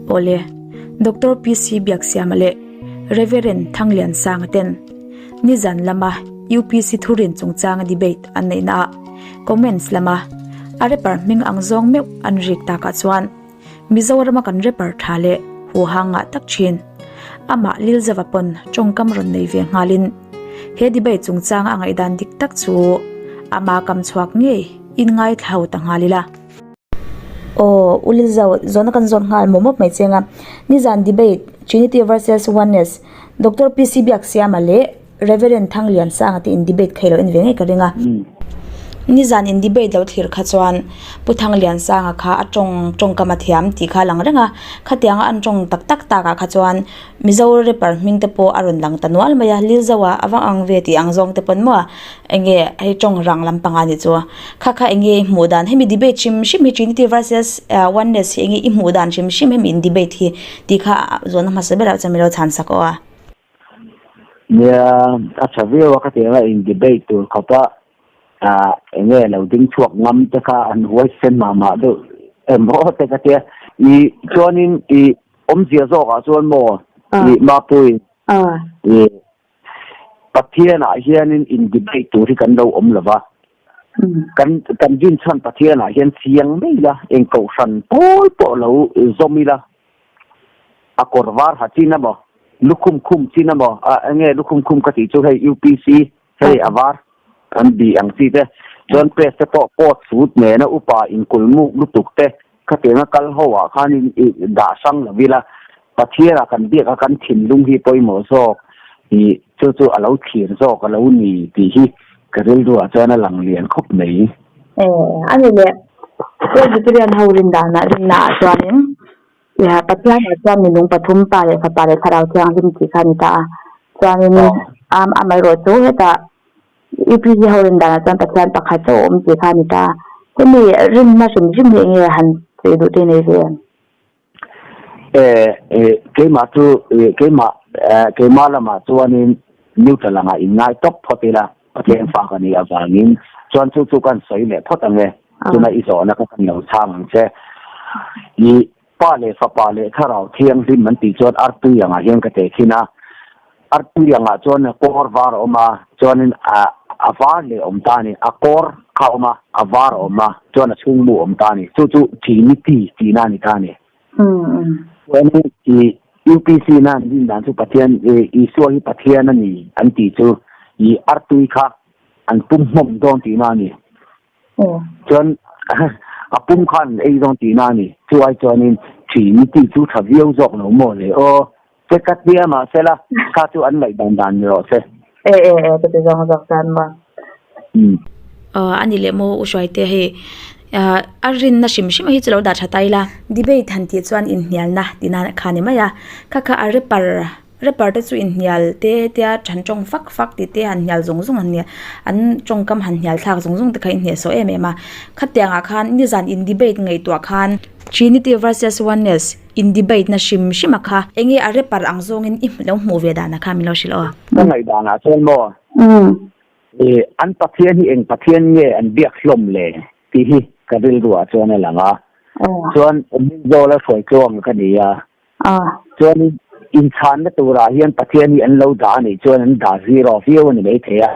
Awle, Doctor PC Biaksiama leh Reverend Thangliansanga ten nizan lama UPC thurin chungchanga debate an neihna ah comments lama a rapper hming ang zawng meuh an rik takah chuan Mizorama kan rapper tha leh huhang ngah tak thin. Amah Lilzava pawn tawngkam rawn nei ve nghalin he debate chungchanga a ngaihdan dik tak chu ama kam chhuak ngei in ngaithla ho ta nghal ila. Aw, U Lilzo, zawhna kan zawt nghal mawp mawp mai cheng a. Nizan debate, Trinity versus Oneness, Doctor PC Biaksiama leh Reverend Thangliansanga te in debate kha i lo en ve ngei ka ring a. Nizan in debate lo thlir kha chuan Pu Thangliansanga kha a tawng tawngkam a thiam tih kha a lang reng a. Khatianga an tawng tak tak takah kha chuan Mizo rapper hming te pawh a rawn lang ta nual mai a, Lilzo a va ang ve tih ang zawng te pawn maw enge hei tawng rang lampang a nih chu. Kha kha enge i hmuh dan hemi debate hrim hrim hi Trinity versus Oneness hi enge i hmuh dan hrim hrim hemi in debate hi tih kha zawhna hmasa berah chuan min lo chhan sak aw a. Nia, a tha viau a ka ti ang a, in debate tur khawp a ah enge lo ding chhuak ngam te kha an huaisen mah mah deuh em aw te ka tia. I chuanin i awmzia zawkah chuan maw i Mapui i Pathianah hianin in debate tur hi kan lo awm lo va, kan kan rinchhan Pathianah hian chiang mai ila, eng kohhran pawl pawh lo zawm ila, a kawr var ha chin emaw, lukhum khum chin emaw, enge lukhum khum ka tih chu hei UPC hei a var an bih ang chi te, chuan press te pawh coat suit nena upa inkulmuk lutuk te Khatianga kal ho ah khanin i dah hrang lo ila, Pathianah kan biak a kan thinlung hi pawimawh zawk i chu chu a lo thlir zawk a lo ni tih hi ka rilru ah chuan a lang lian khawp mai. E, a ni le. Presbyterian ho rin danah rinna ah chuanin Pathian ah chuan minung pathum Pa leh Fapa leh Thlarau Thianghlim tih kha a ni ta a. Chuanin amaherawh chu hetah UPC ho rin danah chuan Pathian pakhat chauh a awm tih kha a ni ta. Hemi rinna hrim hrim hi enge han sawi duh te nei ve em? Eh, keimah chu keimah keimah lamah chuanin neutral anga inngai tawp phawt ila Pathian fak a nih avangin chuan chu chu kan sawi leh phawt ang e. Chuna i zawhna kha kan lo chhang ang che. I Pa leh Fapa leh Thlarau Thianghlim an tih chuan artui angah hian ka teh thin a. Artui angah chuan kawr var a awm a, chuanin a a var leh awm ta a ni. A kawr kha a awm a, a var a awm a, chuan a chhungmu a awm ta a ni. Chu chu Trinity tihna a ni ta a ni. Chuanin i UPC na an rin dan chu Pathian Isua hi Pathian a ni an tih chu i artui kha an pum hmawm dawn tihna a ni. Chuan a pum khan ei dawn tihna a ni. Chu ai chuanin Trinity chu tha viau zawk lo maw le aw. Che ka tia mahsela kha chu an ngaihdan dan ni rawh se. E e e ka ti zawng zawk tan maw. A ni leh maw U Hruaite hei a rinna hrim hrim hi chu lo dah tha ta ila. Debate han tih chuan inhnialna tihna kha a ni mai a. Kha kha a rapper Rapper te chu inhnial te tia han tawng fak fak tih te han hnial zung zung an nia an tawngkam han hnial thlak zung zung te kha inhnial sawh em em a khatiangah khan nizan in debate ngaihtuah khan Trinity versus Oneness in debate na hrim hrim a kha enge a rapper ang zawngin i lo hmuh ve dan a kha min lo hrilh aw. Ka ngaihdan ah chuan maw ih an Pathian hi eng Pathian nge an biak hlawm le tih hi ka rilru ah chuan a lang a chuan Mizola hruaitluang ka ni a Chuanin inchhanna turah hian Pathian hi an lo dah a nih chuan an dah zero viau a ni maithei a.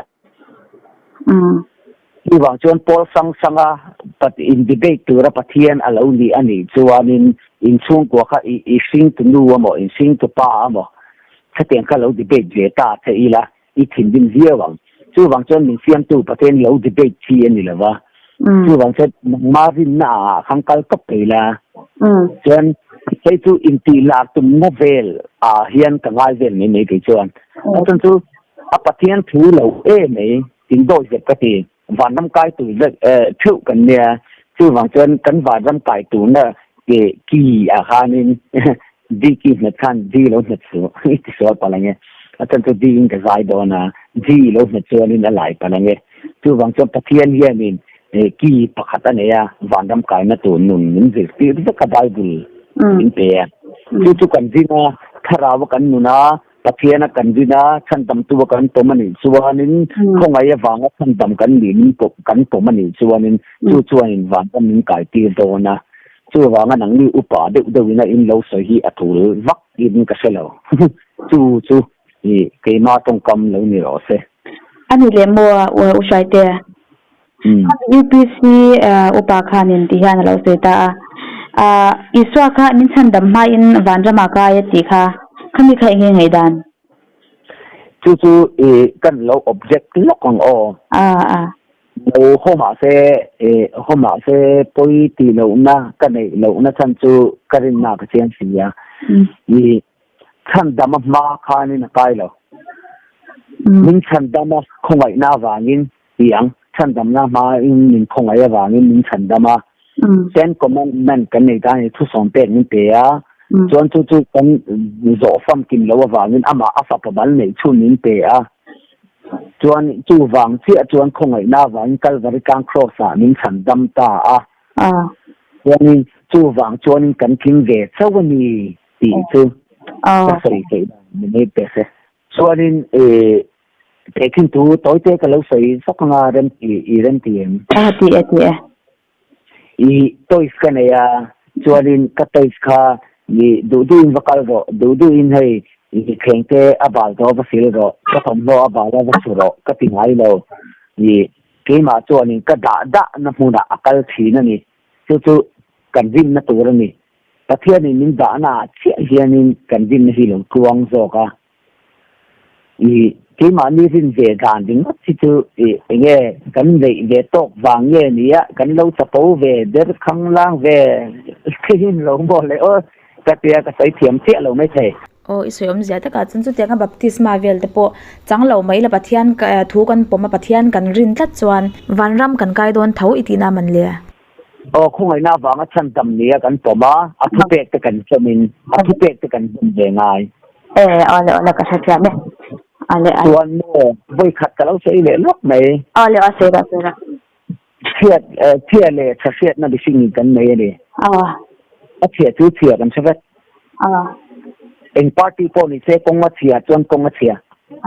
Chuvang chuan Paul sang sanga in debate tura Pathian a lo nih a nih chuanin inchhungkua kha i hringtu nu amaw inhringtu pa amaw khatiang kha lo debate ve ta che ila i thinrim viau ang. Chuvang chuan min siamtu Pathian lo debate chi a ni lo va. Chuvang chuan nangma rinna ah khan kal tawp thei la. Chuan hei chu intih lar tumna vel ah hian ka ngai vel mai mai kei chuan. A chhan chu a Pathian thu lo em mai in dawi zet ka ti. Vanram kai tur vek theuh kan nia. Chuvang chuan kan vanram kai turna ki ah khanin D ki hmet khan G lo hmet suh i ti sual palh ang e. A chhan chu D in ka zai dawn a, G lo hmet chuanin a lai palh ang e. Chuvang chuan Pathian hianin ki pakhat a nei a, vanram kaina tur nun min zirtir vek a Bible min pe a. Chu chu kan zin a, thlarau a kan nun a, Pathian a kan rin a, chhandamtu a kan pawm a nih chuanin khawngaih avanga chhandam kan nih min kan pawm a nih chuanin chu chuanin vanram min kaitir dawn a. Chuvanga nangni upa deuh deuhin a in lo sawi hi a tul vak in ka hre lo. Chu chu i keima tawngkam lo ni rawh se. A ni leh maw U Hruaite? UPC upa khanin ti hian a lo sawi ta a. Isua kha min chhandam hmain vanramah kai a tih kha, khami kha enge ngaihdan? Chu chu i kan lo object lawk ang aw. Lo haw mah se, haw mah se pawi tih lohna ka neih lohna chhan chu ka rinna ka chiang si a. I chhandama hma khanin a kai lo. Min chhandama khawngaihna avangin ti ang, chhandamna hmain min khawngaih avangin min chhandam a. Ten Commandment kan nei ta a ni, thusawm pek min pe a. Chuan chu chu kan zawh famkim loh avangin amah a fapa bal neih chhun min pe a. Chuan chuvang chiah chuan khawngaihna avangin Kalvari tlang Kraws ah min chhan dam ta a. Chuanin chuvang chuanin kan tling ve chauh a ni tih chu ka sawi theih dan ni mai teh se. Chuanin tehkhin thu tawite ka lo sawi vak anga remti i remti em? A ti e ti e. I toys ka nei a, chuanin ka toys kha i duh duhin va kal rawh, duh duhin hei i thleng te a bal tawh a va sil rawh, ka thawmhnaw a bal a va su rawh ka ti ngai lo. I keimah chuanin ka dah dahna hmunah a kal thin a ni. Chu chu kan rinna tur a ni. Pathianin min dahna ah chiah hianin kan rinna hi lo tluang zawk a. I keimahni rin ve dan ringawt hi chu i enge kan neih ve tawk vang nge nia kan lo chapo ve der khanglang ve thin lo maw le aw ka tia ka sawi thiam chiah lo mai thei. Aw i sawi awmzia takah chuan chutianga baptisma vel te pawh chang lo mai la Pathian thu kan pawm a Pathian kan rin tlat chuan vanram kan kai dawn tho i tihna man le. Aw khawngaihna avanga chhan tam nia kan pawm a, a thupek te kan chawmin a thupek te kan hmun ve ngai. E, awle awle ka hrethiam e. Awle awle. Chuan maw vawikhat ka lo sawi leh lawk mai. Awle aw sawi rawh sawi rawh. Chhiat chhia leh tha hriatna mihring in kan nei a ni. Aw. A chhia chu chhia kan hre vek. Aw. Eng party pawh ni se kawng a chhia chuan kawng a chhia.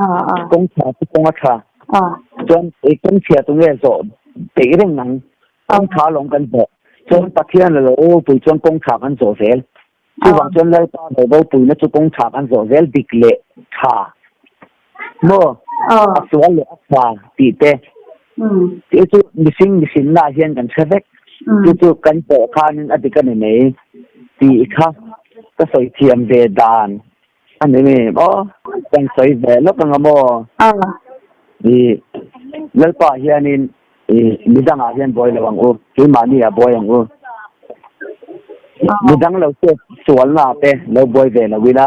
Aw aw. Kawng tha chu kawng a tha. Aw. Chuan kawng chhia tunge zawh peih reng ang. Kawng tha lawng kan zawh. Chuan Pathian a lo ropui chuan kawng tha kan zawh zel. Chuvang chuan Lalpa lo ropuina chu kawng tha kan zawh zel dik leh tha. Maw? A sual leh a tha tih te. Tih chu mihring mihrinna ah hian kan hre vek. Chu chu kan zawh khanin a dik a ni mai tih kha ka sawi thiam ve dan A ni mi maw? Kan sawi ve lawk anga maw? I Lalpa hianin i midangah hian buai lo ang u, keimahni ah buai ang u. Midang lo chet sualna ah te lo buai ve lo ila.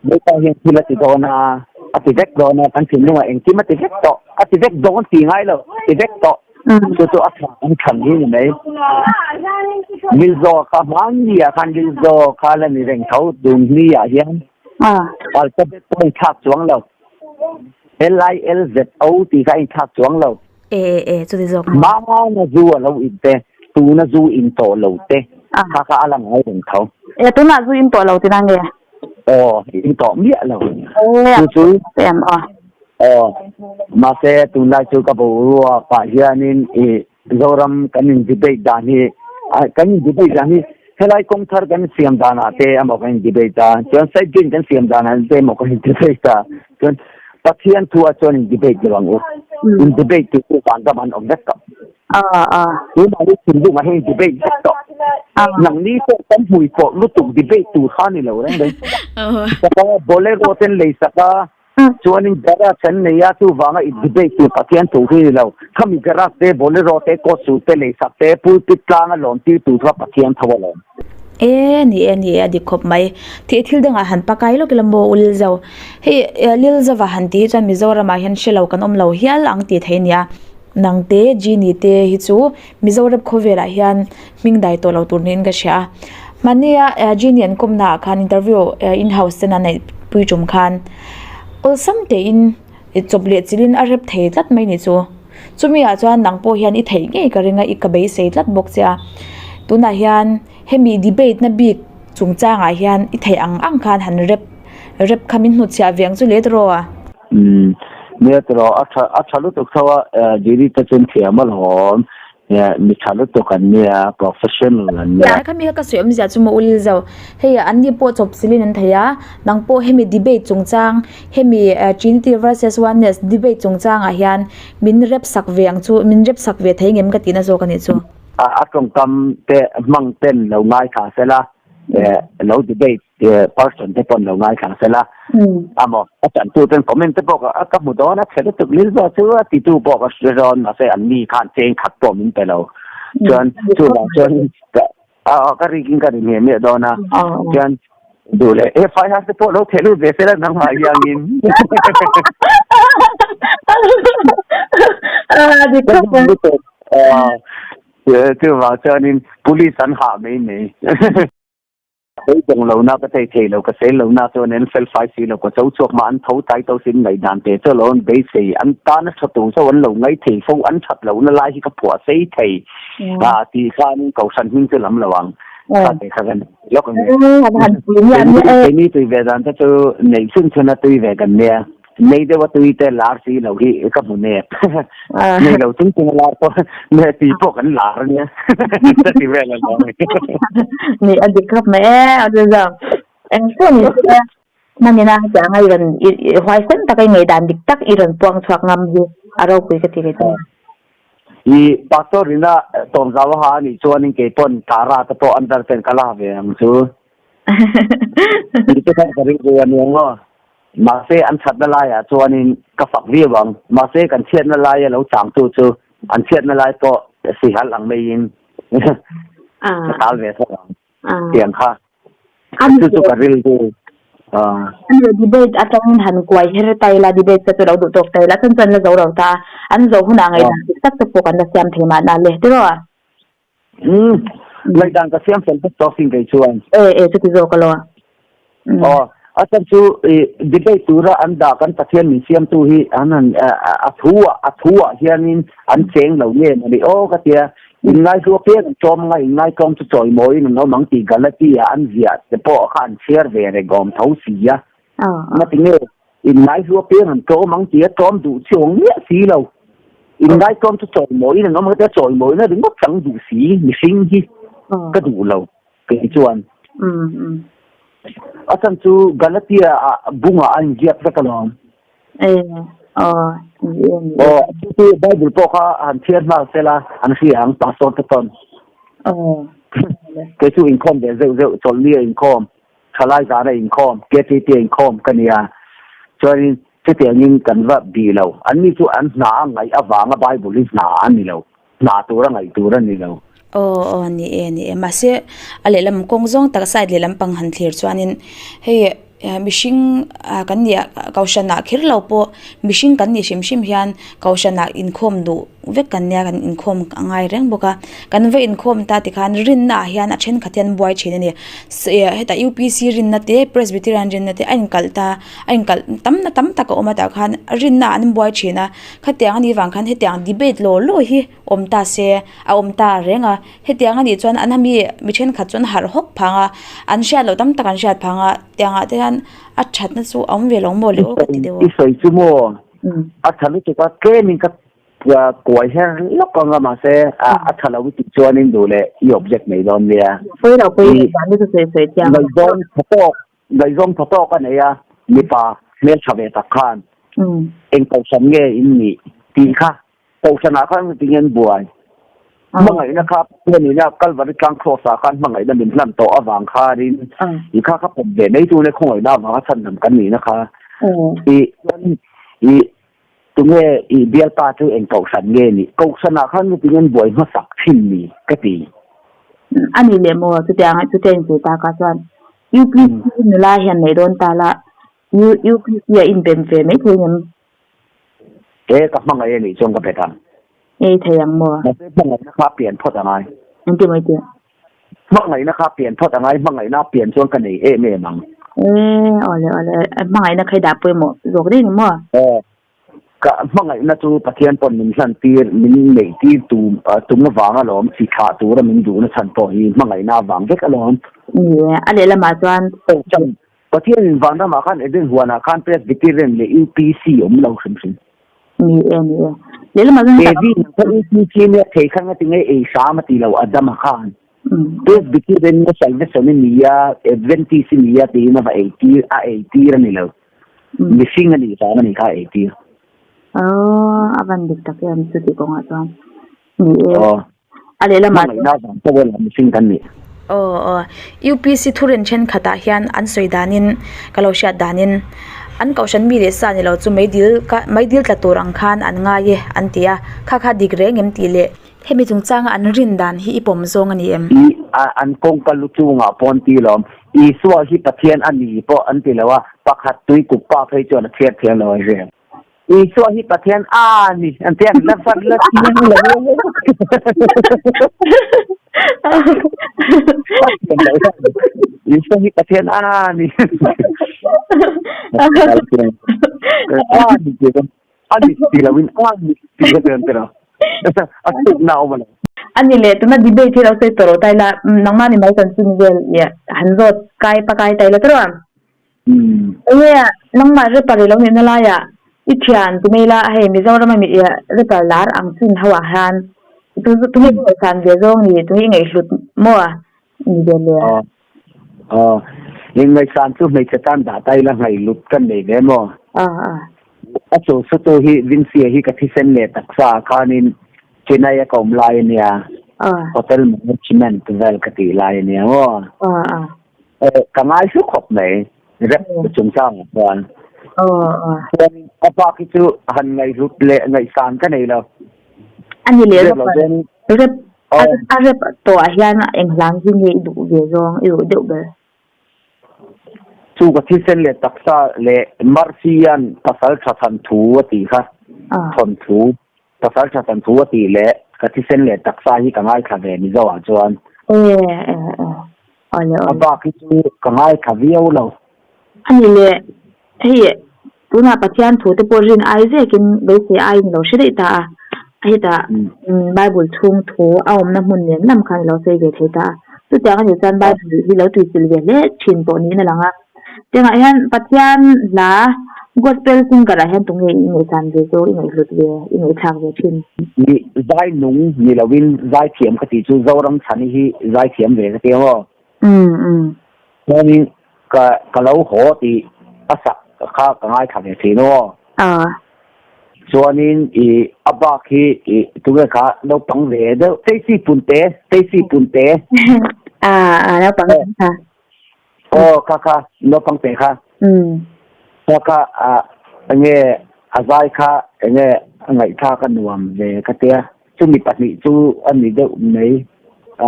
Lalpa hian thil a ti dawn a, a ti vek dawn a, kan thinlungah engkim a ti vek tawh, a ti vek dawn ti ngai lo, ti vek tawh. Chu chu a tha an than hi ni mai. Lilzo kha hmanni ah khan Lilzo kha la ni reng tho tun hni ah hian alphabet pawh a inthlak chuang lo. L-I-L-Z-O tih kha a inthlak chuang lo. E e e chuti zawk maw? Hmana zu a lo in te, tuna zu in tawh lo te kha kha a la ngai reng tho. E tunah zu in tawh lo tina nge? Aw, in tawh miah lo. Chu chu. Em aw. Aw, mahse tunlai chu ka boruak ah hianin i Zoram kan in debate dan hi, kan in debate dan hi helai kawng thar kan siam dan ah te emaw kan in debate a, chuan side drain kan siam dan ah te emaw kan in debate a, chuan Pathian thu ah chuan in debate lo ang u. In debate tur chu vanram an awm vek tawh. Tunah hi thinlungah hian in debate vek tawh. Nangni pawh kan hmui pawh lutuk debate tur kha a ni lo reng reng. Saka Bolero ten lei sak a, chuanin garage an nei a, chuvanga in debate tur Pathian thu hi a ni lo. Khami garage te, Bolero te, kawtsuh te lei sak te, pulpit tlanga lawm tir tur kha Pathian tho a lawm. E ni e ni e a dik khawp mai. Thih thil dangah han pakai lawk ila maw u Lilzo. Hei Lilzova han tih hi chuan Mizoramah hian hre lo kan awm lo hial ang tih theih a nia. Nangte, Genie te hi chu Mizoram khawvelah hian hming dai tawh lo tur niin ka hria a. Hmania Genie an kawmna ah khan interview in house ten a neih pui tum khan awlsam tein chawp leh chilhin a rep thei tlat mai ni chu. Chumi ah chuan nang pawh hian i theih ngei ka ring a, i ka beisei tlat bawk che a. Tunah hian hemi debate na bik chungchangah hian i theih ang ang khan han rep rep kha min hnutchhiah ve ang chu le tawh a. Umm nia tawh a tha a tha lutuk tho a Judy te chuan thiam alawm. Mi tha lutuk an nia, professional an nia. Khami kha ka sawi awmzia chu maw u Lilzo, hei an ni pawh chawp chilhin an thei a, nang pawh hemi debate chungchang hemi Trinity versus Oneness debate chungchangah hian min rep sak ve ang chu, min rep sak ve thei ngem ka tihna zawk a nih chu. A tawngkam te hmang ten lo ngaithla sela, lo debate person te pawn lo ngaithla sela amaw a chantu ten comment te pawh ka hmu dawn a chhe lutuk lil zawh chu a titu pawh ka hre dawn mahse an mi khan cheng khat pawh min pe lo chuan chuvang chuan ka rikin ka ri hmiah hmiah dawn a chuan duh leh he fai te pawh lo theh lut ve sela nangmah hianin chuvang chuanin police an hah mai mai. Beidawng lohna ka thei thei lo, ka sel lohna chuan an fel fai si lo, ka cho chhuak mah an tho tlai to sin ngaihdan te chu lo an beisei, an tana tha tur chu an lo ngai thei fo, an that lohna lai hi ka phuah sei thei a tih khan Kohhran hming chu lam lo ang kha te kha kan lawk ang e. Keini tui ve dan te chu neih chhun chhun a tui ve kan nia. Nei deuh a tui te lar si lo hi ka hmu nep. Nei lo chung chung a lar pawh ne ti pawh kan lar a nia. Ka ti vel a lo. Ni a dik khawp mai e a chu zawng. Eng pawh ni se hmanina hetiang a i rawn i huaisen taka i ngaihdan dik tak i rawn puang chhuak ngam hi a ropui ka ti ve chu. I pastor ina tawmzau a ha a nih chuanin keipawn Tara te pawh under ten ka la ve ang chu. Ti te khan ka ring ve a niang aw. Mahse an thatna laiah chuanin ka fak viau ang. Mahse kan chhiatna laia lo changtu chu an chhiatna lai pawh sihal ang maiin ka tal ve thawk ang tiang kha. Chu chu ka rilru. An lo debate atangin han kuai her ta ila, debate te chu lo duh tawk ta ila, chuan chuan la zo lo ta a, an zo hunah ngaihdan dik tak te pawh kan la siam thei mahna le, tiraw? Umm, ngaihdan ka siam fel vek tawh sin kei chuan. E, e, chuti zawk alo a. Aw, a chhan chu i debate tura an dah kan Pathian min siamtu hi an han a thu ah a thu ah hianin an cheng lo nge mawni aw ka tia. Inngaihlu apiang an tlawm anga inngaihtlawm chu chawimawiin an awm ang tih Galatia an ziah te pawh kha an chhiar ve reng awm tho si a. Ngati nge inngaihlu apiang an tlawm ang tia tlawm duh chuang miah si lo. Inngaihtlawm chu chawimawiin an awm ang tia chawimawina ringawt chang duh si mihring hi ka duh lo kei chuan. A chhan chu Galatia ah bungah a inziak vek alawm. Aw chu chu Bible pawh kha han chhiar nghal sela an hria ang pastor te pawn. Kei chu inkhawm ve zeuh zeuh chawlhni a inkhawm. Thalai zana inkhawm, KTP inkhawm ka nia. Chuanin chutiangin kan va bih lo. Anni chu an hna a ngaih avanga Bible hi hna a ni lo. Hna tura ngaih tur a ni lo. Aw aw ni e ni e. Mahse a lehlam kawng zawng tak side lehlam pang han thlir chuanin hei mihring kan nih ah kohhranah kher lo pawh mihring kan nih hrim hrim hian kohhranah inkhawm duh vek kan nia kan inkhawm a ngai reng bawk a kan va inkhawm ta tikhan rinna ah hian a thenkhat hian buai thin a ni hetah U P C rinna te Presbyterian rinna te a inkalh ta a inkalh tam na tam tak a awm a tah khan rinna ah an buai thin a khatiang anih vang khan hetiang debate law law hi awm ta se a awm ta reng a hetiang anih chuan an ami mi thenkhat chuan harh hawk phang a an hriat loh tam tak an hriat phang a tiang ah te hian a thatna chu a awm ve lo maw le aw ka ti deuh a. I sawi chu maw a tha lutuk a tlemin ka Kuai her lawk anga mahse a tha lo i tih chuanin duh leh i object mai dawn nia. Pawi lo pawi lo dan chu sawi sawi thiang. Ngaihzawng tha tawk ngaihzawng tha tawk a nei a mipa hmeltha ve tak khan eng kohhran nge in nih tih kha kohhranah khan heti nge an buai. Hmangaihna kha Pathian ina Kalvari tlang cross ah khan hmangaihna min hlan tawh avang khanin i kha kha pawm ve mai tune khawngaihna avanga chhandam kan nihna kha i chuan i Tunge i bialpa chu eng kohhran nge nih? Kohhranah khan nuting an buai hmasak thin ni ka ti. A nih leh maw? Chutiang ah chutiang insawi ta ka chuan UPC nula hian nei dawn ta la, UPC a inbem ve mai thei ngem? E, ka hmangaih a nih chuan ka bet ang. Ei thei ang maw? Mahse hmangaihna kha a pian phawt a ngai. Engti mai tih? Hmangaihna kha pian phawt a ngai, hmangaihna a pian chuan ka nei em em ang. E, awle awle, hmangaihna kha i dah pawimawh zawk daih ni maw? Aw, ka hmangaihna chu Pathian pawn min hlan tir, min neih tir tum tum avang alawm, chi thlah tura min duhna chhan pawh hi hmangaihna avang vek alawm. Ni e, a lehlamah chuan. Aw, chang, Pathianin vanramah khan Eden huanah khan Presbyterian leh UPC awm lo hrim hrim. Ni e, ni e. Lehlamah chuan Evi nang kha UPC nia thei kha nga tinge ei hram a ti lo Adama khan. Presbyterian nge Salvation i nia Adventist i nia tiin a va ei tir a ei tir a ni lo. Mihring a nih vang a nih kha a ei tir. Aww a van dik tak em chuti kawngah chuan. Ni e. Aw. A lehlamah chuan. Hmangaihna vang pawh elah mihring kan nih. Aw aw. UPC thurin thenkhatah hian an sawi danin ka lo hriat danin an kohhran mi leh sa ni lo chu meidil ka meidil tla tur ang khan an ngai e an ti a, kha kha dik reng em tih leh hemi chungchanga an rin dan hi i pawm zawng a ni em? I a an kawngka lu chungah pawh an ti lawm. Isua hi Pathian a ni pawh an ti lo a, pakhat tui kuk pa phei chuan a chhiar thiam lo a hria. Isua hi Pathian a ni an ti a, la van la chiang lo Isua hi Pathian a ni. A ni ti a ni ti lo in a ni ti ka tian tira. A tuk na awm lo. Ani le tuna debate hi lo sawi tawh lo ta ila nangmah ni mai kan chin vel han zawt kai pakai ta ila tiraw. Enge nangmah rapper i lo nihna laiah i thian ti mai la, hei Mizoram a mi rapper lar ang chin ho ah hian tunge i ngaihsan ve zawng ni, tunge i ngaihhlut maw ni ve le? Aw, i ngaihsan chu hmeichhe tan dah ta ila ngaihhlut kan nei ve maw? A chu sutu hi Vincy-a hi ka thisen leh taksa ah khanin Chennai a ka awm lai a nia, hotel management vel ka tih lai a nia maw? Ka ngai hlu khawp mai rep chungchang ah chuan. Chuan a bak hi chu han ngaihhlut leh ngaihsan ka nei lo. A ni leh rep rep a rep tawh ah hian eng hlang hi nge i duh ve zawng i duh deuh ber? Chu ka thisen leh taksa leh Mercy-a'n pasal tha than thu a tih kha thawnthu pasal tha than thu a tih leh ka thisen leh taksa hi ka ngaithla ve Mizo ah chuan. A bak hi chu ka ngaithla viau lo. A ni le, hei tunah Pathian thu te pawh rin ai zekin beisei aiin i lo hre daih ta a, hetah Bible chhung thu a awmna hmun nen lam khan i lo sawi ve thei ta a. Chutiang a nih chuan Bible hi lo tuichilh ve hle thin pawh niin a lang a. Tiangah hian Pathian hla Gospel singer ah hian tunge i ngaihsan ve zawk, i ngaihhlut ve, i ngaihthlak ve thin? Ni, zai nung ni lovin zai thiam ka tih chu Zoram Chhani hi zai thiam ve ka ti ang aw. Chuanin ka ka lo haw tih a sak kha ka ngaithla ve thin aw. Chuanin i a bak hi i tunge kha naupang ve deuh Stacy Punte, Stacy Punte. A naupang kha. Aw kha kha naupang te kha. Kha kha a enge a zai kha enge a ngaihthlak a nuam ve ka tia. Chumi pahnih chu a ni deuh mai a.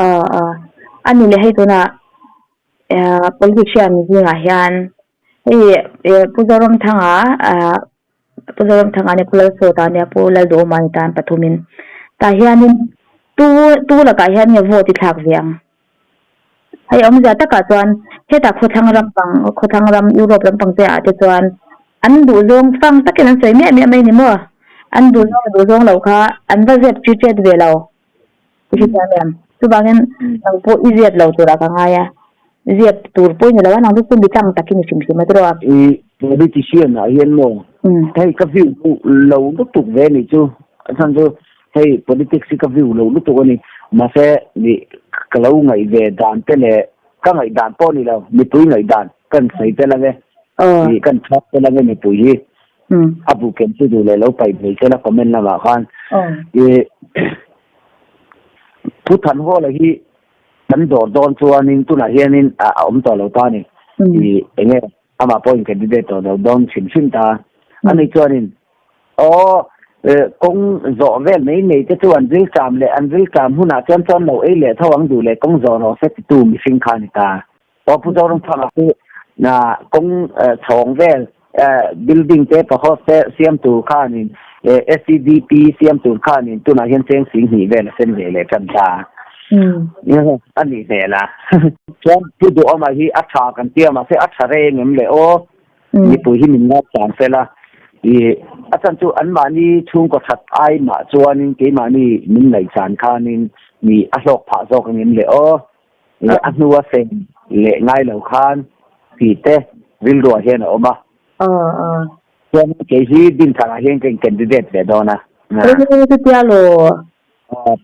Aw aw a ni leh hei tunah politician zingah hian hei Pu Zoramthanga Pu Zoramthanga nia Pu Lalsawta nia Pu Lalduhawma ni tan pathumin tah hianin tu tu lakah hian nge vote i thlak ve ang? Hei awmzia takah chuan hetah khawthlang ram pang khawthlang ram Europe lam pang te ah te chuan an duhzawng fang takin an sawi miah miah mai ni maw? An duhzawng leh duhzawng lo kha an va zep chi chet ve lo i hre thiam em? Chuvangin nang pawh i zep lo turah ka ngai a, zep tur pawh i ni lo a, nang chu chu mi tlang takin i hrim hrim a tiraw? I politician ah hian maw hei ka view lo lutuk ve ni chu a chhan chu Hei politics hi ka view lo lutuk a ni. Mahse ni ka lo ngaih ve dan te leh ka ngaih dan pawh ni lo, mipui ngaih dan kan sawi tel ang e. Ni kan chhuak tel ang e mipui hi. A bu ken chu duh leh lo paih mai tel a comment lamah khan. I Pu Thanhawla hi kan dawr dawn chuanin tunah hianin a awm tawh lo ta a ni. I enge amah pawhin candidate tawh lo dawn hrim hrim ta. Ani chuanin Aw, kawng zawh vel mai mai te chu an rilṭam leh an rilṭam hunah chuan chuan lo ei leh tho ang duh leh kawng zawh rawh se titu mihring kha a ni ta. Aw, Pu Zoramthanga chu kawng chhawng vel building te pawh te siam tur khanin SEDP siam tur khanin tunah hian cheng sing hnih vel a sen ve leh tan ta. A nih hmel a. Chuan Pu Duhawma hi a tha kan tia mahse a tha reng em le aw. Mipui hi min ngawt chang fel a, i a chan chu anmahni chhungkaw that ai mah chuanin keimahni min ngaihchan khanin mi a hlawk phah zawk angem le aw, i a hnua feng leh ngai lo khan tih te rilruah hian a awm a. Chuan kei hi Dinthar ah hian ka in candidate ve dawn a. E chutia law.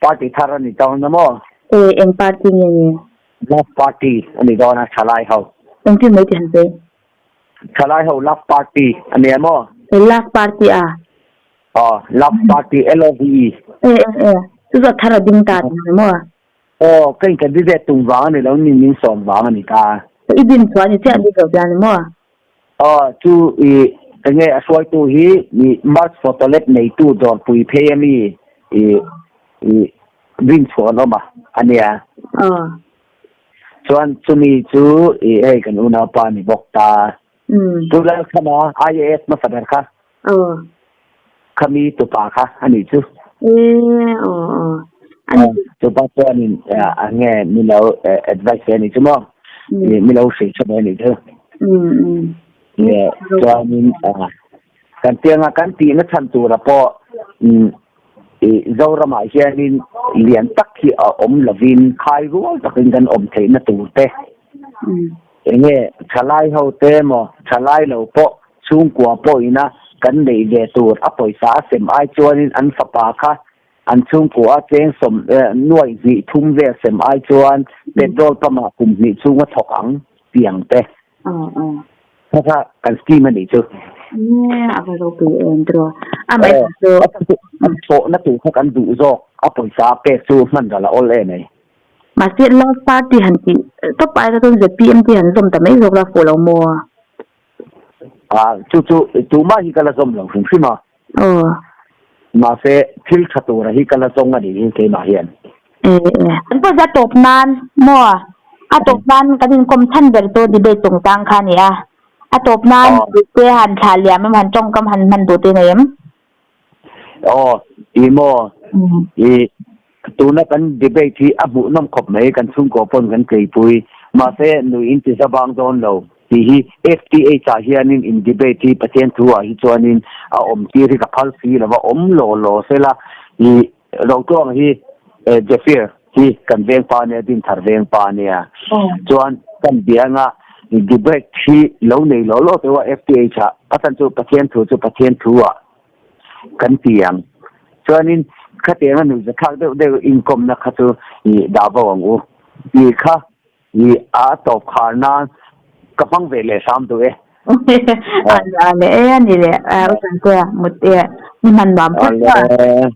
Party thar a ni dawn a maw? E eng party nge ni? Love party a ni dawn a thalai ho. Engtin mai ti han sawi? Thalai ho love party a nia maw? E love party a? Aw love party L-O-V-E. E e e chu chu a thar a ding ta tih ni maw? Aw ka in candidate tum vang a ni lo ni min sawm vang a ni ta. I din chhuah ni chiah ni lo tia ni maw? Aw chu i enge a hruaitu hi i March Photolet neitu dawrpui phei ami i i rinchhuah an awm a ania. Aw. Chuan chumi chu i hei kan unaupa ni bawk ta. Pu Lalkhama IAS hmasa ber kha. Aw. Khami tupa kha a nih chu. E aw aw. Ani. Tupa chuanin a nge mi lo advice ve a nih chu maw. Mi lo hrilh tha ve a nih chu. Chuanin kan tianga kan tihna chhan tura pawh Zoramah hianin lian tak hi a awm lovin khai rual takin kan awm theihna tur te. Enge thalai ho te emaw thalai lo pawh chhungkua pawhina kan neih ve tur a pawisa a sem ai chuanin an fapa kha an chhungkua a cheng sawm nuaih hnih thum vel sem ai chuan petrol pump ah kum hnih chhunga thawk ang ti ang te. Kha kha kan scheme a nih chu. A va ropui em tiraw. A mai chu. A thawhna tur kha kan duh zawk a pawisa a pek chu hman ral a awl em ei. Mahse love party han tih tawp ai kha chuan ZPM te han zawm ta mai zawk la fuh lo maw? Ah chu chu tumah hi ka la zawm lo hrim hrim a. Aw. Mahse thil tha tura hi ka la zawng a nih hi keimah hian. E e. An pawisa tawp nan maw? A tawp nan kan inkawm chhan ber chu debate chungchang kha a ni a. A tawp nan te han thlah liam em han tawngkam han hman duh te nei em? Aw i maw i tuna kan debate hi a hmuhnawm khawp mai kan chhungkaw pawn kan tleipui mahse nui in ti zabang dawn lo tih hi FTH ah hianin in debate hi Pathian thu ah hi chuanin a awm tir hi ka phal si lova awm law law sela i Rotluang hi Zephyr hi kan veng pa ania Dinthar veng pa ania chuan kan bianga debate hi lo nei law law teuh a FTH ah a chhan chu Pathian thu chu Pathian thu ah kan ti ang chuanin khatianga nuihza thlak deuh deuh inkawmna kha chu i dah bo ang u tih kha i a tawp khar nan ka hmang ve leh hram duh e. A le e a ni le u Sangtea mut e ni hman nuam phawt chuan.